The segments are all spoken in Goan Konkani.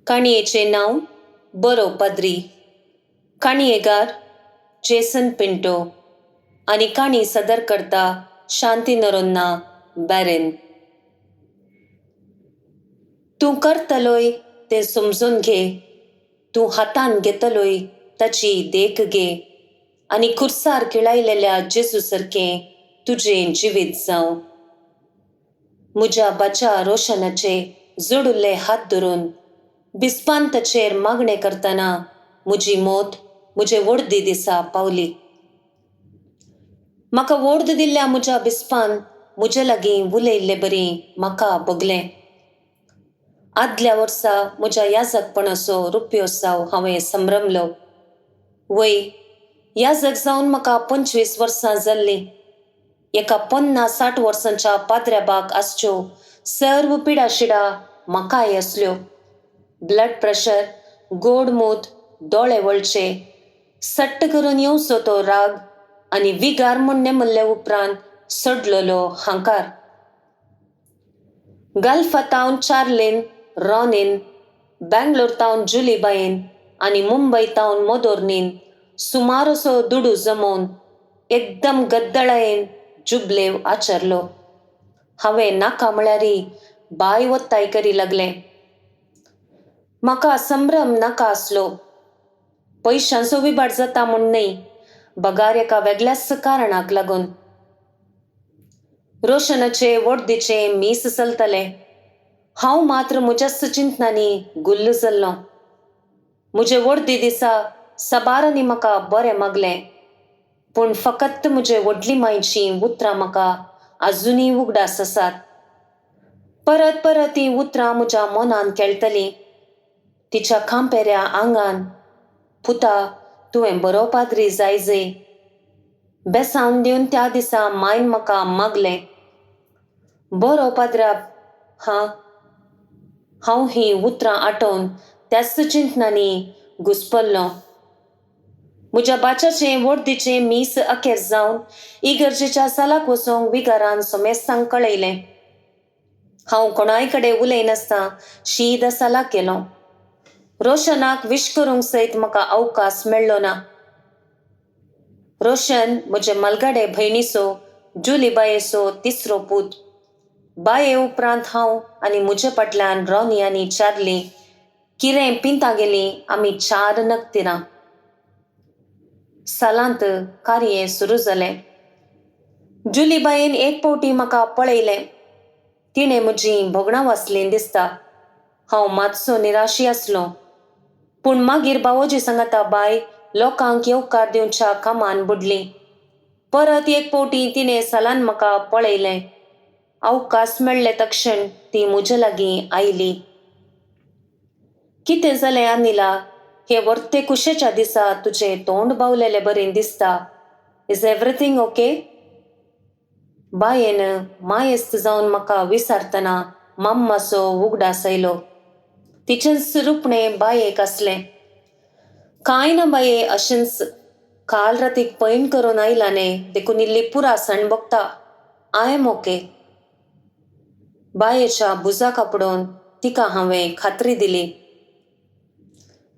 काणयेचें नांव बरो पाद्री, काणयेगार जेसन पिंटो आनी काणी सदर करता शांती नरोन्ना बॅरेन. तूं करतलोय तें समजून घे, तूं हातान घेतलोय ताची देख घे आनी खुर्सार खिळायलेल्या जेजू सारकें तुजें जिवीत जावं. म्हज्या बाच्या रोशनाचे जोडिल्ले हात धरून बिस्पान ताचेर मागणें करतना म्हजी मोत म्हजे वडदी दिसा पावली. म्हाका वोर्द दिल्ल्या म्हज्या बिस्पान म्हजे लागीं उलयल्ले बरी म्हाका भोगलें. आदल्या वर्सा म्हज्या याजकपणाचो रुपयो साव हांवें संभ्रमलो. वय याजक जावन म्हाका 25 वर्सां जाल्लीं. एका 50-60 वर्सांच्या पाद्र्याबाक आसच्यो सर्व पिडाशिडा म्हाकाय आसल्यो. ब्लड प्रेशर, गोड मूत, दोळे वळचे, सट्ट करून येवचो तो राग आनी विगार म्हूण नेमल्ले उपरांत सोडलेलो हांकार. गल्फा तावन चार्लीन, रॉनीन, बँगलोर तावन जुलीबायन आनी मुंबय तावन मोदोर्नीन सुमार असो दुडू जमोवन एकदम गद्दळायेन जुबलेव आचरलो. हांवें नाका म्हळ्यारय बाय वत्ताय करी लागलें. म्हाका संभ्रम नाका आसलो. पयशांचो विबाड जाता म्हूण न्हय, बगार एका वेगळ्याच कारणाक लागून. रोशनाचे वडदीचें मीस चलतालें. हांव मात्र म्हज्याच चिंतनांनी गुल्ल जाल्लों. म्हजे वडदी दिसा सबारांनी म्हाका बरें मागलें, पूण फकत म्हजे व्हडली मायचीं उतरां म्हाका आजुनूय उगडास आसात. परत परत तीं उतरां म्हज्या मनान खेळटलीं. तिच्या खांपेऱ्या आंगान, पुता तुवें बरो पाद्री जाय जय. बेसावन दिवन त्या दिसा मायन म्हाका मागलें, बरो पाद्रा. हां, हांव हीं उतरां आठोवन त्याच चिंतनांनी घुसपल्लों. म्हज्या बाच्याचें वडदीचें मीस अखेर जावन इगर्जेच्या सालाक वचूंक विगारान सोमेस्तांक कळयलें. हांव कोणाय कडेन उलयनासतना शीद सालाक गेलो. रोशनाक विश करूंक सयत म्हाका अवकाश मेळ्ळो ना. रोशन म्हजे मालगाडे भयणीचो जुलीबायेचो तिसरो पूत. बाये उपरांत हांव आनी म्हजे फाटल्यान रॉनी आनी चार्ली किरें पिंता गेलीं. आमी 4 नकतिरां. सालांत कार्य सुरू जालें. जुलीबायेन एक फावटी म्हाका पळयलें. तिणें म्हजीं भोगणां वाचलीं दिसता. हांव मातसो निराशी आसलो, पूण मागीर बावोजी सांगाता बाय लोकांक येवकार दिवच्या कामान बुडली. परत एक फावटी तिणें सालान म्हाका पळयलें. अवकाश मेळ्ळे तक्षण ती म्हजे लागीं आयली. कितें जालें अनिला, हे वर्ते कुशेच्या दिसा तुजें तोंड बावलेले बरें दिसता. Is everything okay? बायेन मायेस्त जावन म्हाका विचारतना माम्माचो उगडास आयलो. तिचेंच रुपणें बायेक आसलें. कांय ना बाये, अशेंच काल रातीक पैण करून आयला न्ही, देखून इल्ली पुरासण भोगता. I am okay. बायेच्या भुजाक आपडोवन तिका हांवें खात्री दिली.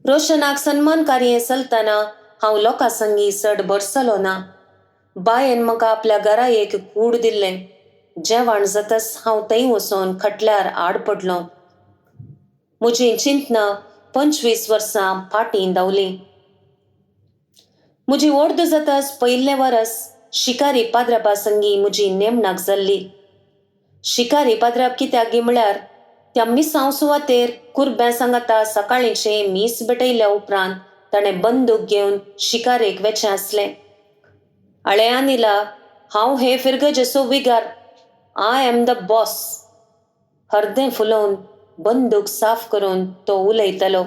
रोशनाक सन्मान कार्य चलतना हांव लोकां संगी चड भरसलो ना. बायेन म्हाका आपल्या घरा एक कूड दिल्लें. जेवण जातच हांव थंय वचून खटल्यार आड पडलो. म्हजीं चिंतनां 25 वर्सां फाटीं धांवलीं. म्हजी ओर्द जातच पयलें वरस शिकारी पाद्राबा संगी म्हजी नेमणाक जाल्ली. शिकारी पाद्राब कित्याक गी म्हळ्यार त्या मिसांव सुवातेर कुरब्यां सांगाता सकाळींचें मीस भेटयल्या उपरांत ताणें बंदूक घेवन शिकारेक वेचें आसलें. अळे अनिला, हांव हे फिरगजेचो विगार. I am the boss. हर्दें फुलोवन बंदूक साफ करून तो उलयतालो.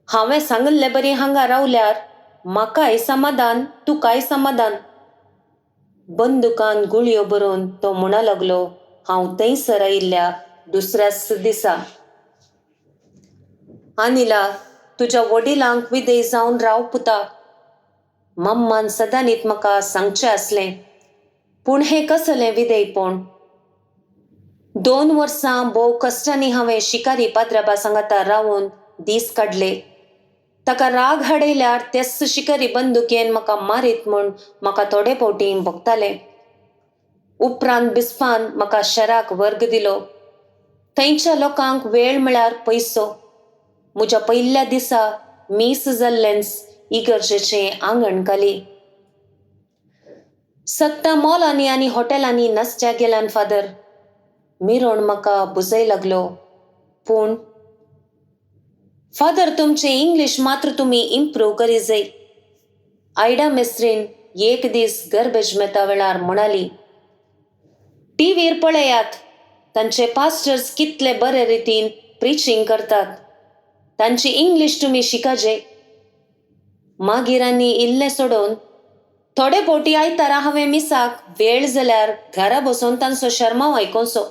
हांवें सांगिल्ले बरी हांगा रावल्यार म्हाकाय समाधान, तुकाय समाधान. बंदुकान गुळयो बरोवन तो म्हणा लागलो, हांव थंयसर आयिल्ल्या दुसऱ्याच दिसा. अनिला, तुज्या वडिलांक विदेय जावन राव पुता. मम्मान सदांनीत म्हाका सांगचें आसलें, पूण हें कसलें विदेयपण? 2 वर्सां भोव कश्टांनी हांवें शिकारी पाद्राबा सांगाता रावून दीस काडले. ताका राग हाडयल्यार तेच शिकारी बंदुकेन म्हाका मारीत म्हूण म्हाका थोडे फावटी भोगतालें. उपरांत बिस्पान म्हाका शेराक वर्ग दिलो. थंयच्या लोकांक वेळ म्हळ्यार पयसो. म्हज्या पयल्या दिसा मीस जाल्लेंच इगर्जेचें आंगण घाली. सगटां मॉलांनी आनी हॉटेलांनी नासत्या गेल्यान फादर. मिरोण म्हाका बुजय लागलो. पूण फादर, तुमचें इंग्लीश मात्र तुमी इम्प्रूव करी जाय, आयडा मेस्त्रीन एक दीस गर्बेज मेता वेळार म्हणाली. टीव्हीर पळयात, तांचे पास्टर्स कितले बरे रितीन प्रिचींग करतात. तांची इंग्लीश तुमी शिकाजे. मागीर आनी इल्लें सोडून थोडे फावटी आयतारा हांवें मिसाक वेळ जाल्यार घरा बसून तांचो शर्माव आयकोचो.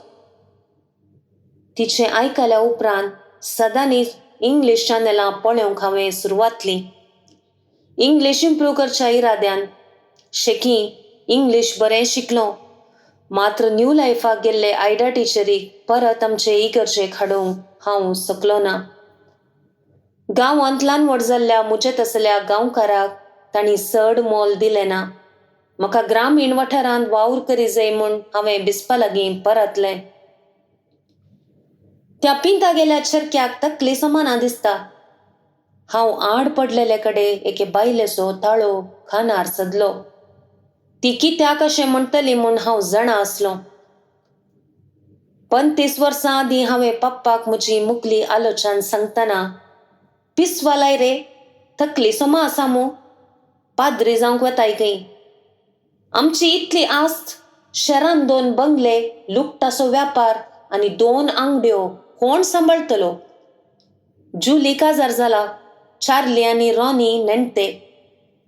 तिचें आयकल्या उपरांत सदांनीच इंग्लीश चॅनलां पळोवंक हांवें सुरवातली, इंग्लीश इम्प्रूव करच्या इराद्यान. शेकी इंग्लीश बरें शिकलो मात्र न्यू लायफाक गेल्ले आयडा टिचरीक परत आमचे इगर्जेक हाडूंक हांव शकलो ना. गांवांत ल्हान व्हड जाल्ल्या म्हजे तसल्या गांवकाराक तांणी चड मोल दिलें ना. म्हाका ग्रामीण वाठारांत वावर करी जाय म्हूण हांवें बिस्पा लागीं परतलें. त्या पिंता गेल्या चरक्याक तकली समाना दिसता. हांव आड पडलेले कडेन एके बायलेचो ताळो खानार सदलो. ती कित्याक अशें म्हणटली म्हूण हांव जाणा आसलो. 35 वर्सां आदीं हांवें पप्पाक म्हजी मुकली आलोचन सांगतना, "पिसवालाय रे, तकली सोमा आसा मू? पाद्री जावंक वताय खंय. आमची इतली आस्त, शेरान दोन बंगले, लुगटाचो व्यापार आनी दोन आंगड्यो कोण सांबाळटलो? जुली काजार जाला, चार्ली आनी रॉनी नेणटे.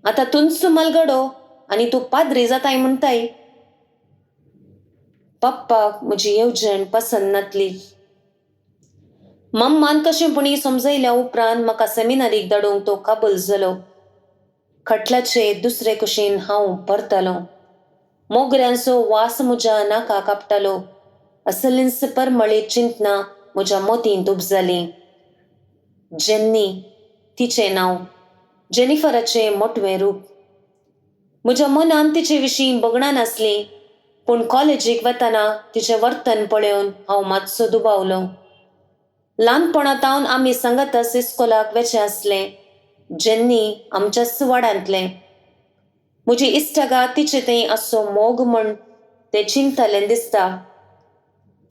आतां तुंच मलगडो आनी तूं पाद्री जाताय म्हणटाय." पप्पाक म्हजी येवजण पसंत नातली. मम्मान कशें पुणी समजयल्या उपरांत म्हाका सेमिनारीक धाडूंक तो कबूल जालो. खटल्याचे दुसरे कुशीन हांव परतलो. मोगऱ्यांचो वास म्हज्या नाका कापतालो. असलींच परमळीत चिंतनां म्हज्या मोतींत उपजालीं. जेन्नी तिचें नांव, जेनिफराचें मोटवें रूप. म्हज्या मनान तिचे विशीं भोगणां नासलीं, पूण कॉलेजीक वतना तिचें वर्तन पळोवन हांव मातसो दुबावलो. ल्हानपणांतावन आमी सांगाताच इस्कोलाक वेचें आसलें. जेन्नी आमच्याच वाड्यांतलें. म्हजी इश्टागात तिचे थंय आसचो मोग म्हण तें चिंतलें दिसता.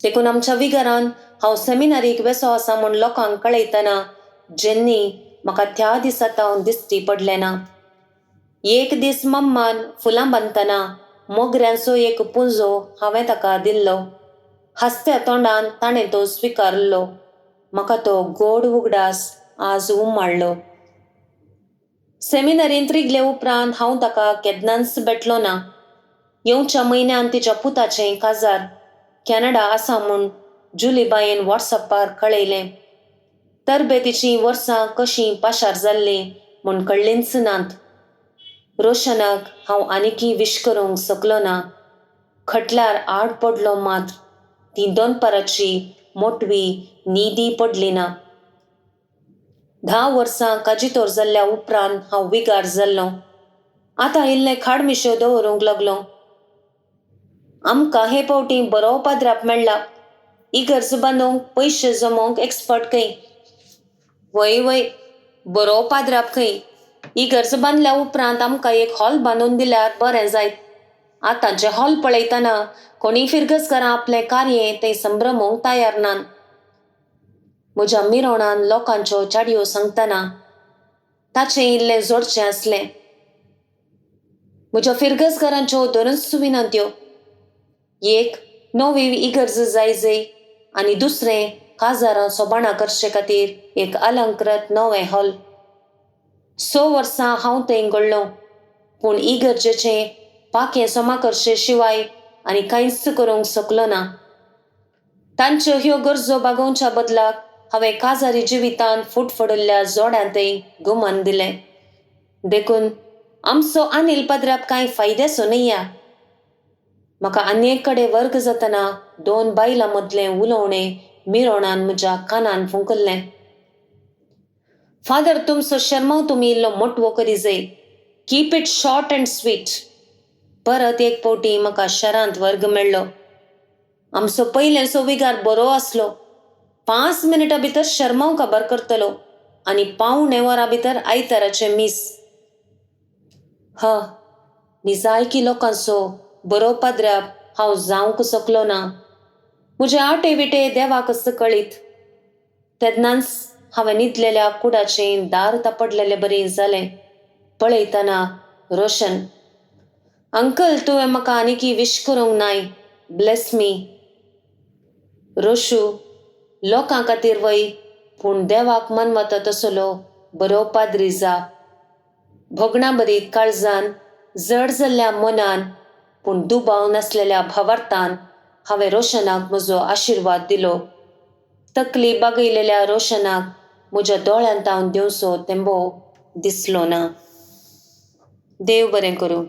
देखून आमच्या विगारान हांव सेमिनारीक वेसो आसा म्हूण लोकांक कळयतना जेन्नी म्हाका त्या दिसा तावन दिश्टी पडलें ना. एक दीस मम्मान फुलां बांदतना मोगऱ्यांचो एक पुंजो हांवें ताका दिल्लो. हांसत्या तोंडान ताणें तो स्विकारलो. म्हाका तो गोड उगडास आज उमाळ्ळो. सेमिनारींत रिगले उपरांत हांव ताका केन्नाच भेटलो ना. येवच्या म्हयन्यांत तिच्या पुताचें काजार कॅनडा आसा म्हूण जुलीबायन वॉट्सअपार कळयलें. तरबेतीचीं वर्सां कशीं पाशार जाल्लीं म्हूण कळ्ळींच नात. रोशनाक हांव आनीकय विश करूंक शकलो ना. खटल्यार आड पडलो मात्र ती दनपाराची मोटवी न्हिदी पडली ना. 10 वर्सां काजितोर जाल्ल्या उपरांत हांव विगार जाल्लों. आतां इल्लें खाडमिश्यो दवरूंक लागलो. आमकां हे फावटी बरो पाद्राप मेळ्ळा. इगर्ज बांदूंक पयशे जमोवंक एक्सपर्ट खंय. वय वय, बरो पाद्राप खंय. इगर्ज बांदल्या उपरांत आमकां एक हॉल बांदून दिल्यार बरें जायत. आतांचे हॉल पळयतना कोणीय फिरगजकारां आपलें कार्य थंय संभ्रमूंक तयार नात. म्हज्या मिरोणान लोकांच्यो चाडयो सांगतना ताचें इल्लें जोडचें आसलें. म्हज्या फिरगजकारांच्यो दोनूच विनंत्यो, एक नवी इगर्ज जाय जय आनी दुसरें काजारां सोबाणां करचे खातीर एक अलंकृत नवें हॉल. 6 वर्सां हांव थंय घडलो, पूण इगर्जेचें पाखें सोमा करचे शिवाय आनी कांयच करूंक शकलो ना. तांच्यो ह्यो गरजो भागोवच्या बदलाक हांवें काजारी जिवितांत फुटफुडिल्ल्या जोड्यांतय गुमान दिलें. देखून आमचो अनिल पद्राप कांय फायद्याचो न्हय. म्हाका आनी एक कडेन वर्ग जातना दोन बायलां मदलें उलोवणें मिरोणान म्हज्या कानान फुंकल्लें. फादर, तुमचो शर्माव तुमी इल्लो मोटवो करी जाय. Keep it short and sweet. परत एक फावटी म्हाका शरांत वर्ग मेळ्ळो. आमचो पयलेंचो विगार बरो आसलो. 5 मिनटां भितर शर्माव काबार करतलो आनी 0.75 वरां भितर आयताराचें मीस. ह, निजायकी लोकांचो बरो पाद्र्याब हांव जावंक शकलो ना. म्हजे आटे विटे देवाक कळीत. तेन्नाच हांवें न्हिदलेल्या कुडाचें दार तापडलेले बरें जालें. पळयतना रोशन, अंकल तुवें म्हाका आनीकी विश करूंक नाय, ब्लेस मी. रोशू, लोकां खातीर वय पूण देवाक मनवता तसलो बरो पाद्री जा. भोगणां बरीत काळजान, जड जाल्ल्या मनान पूण दुबाव नासलेल्या भावार्थान हांवें रोशनाक म्हजो आशिर्वाद दिलो. तकली बागयलेल्या रोशनाक म्हज्या दोळ्यांत हांव दिवचो तेंबो दिसलो ना. देव बरें करूं.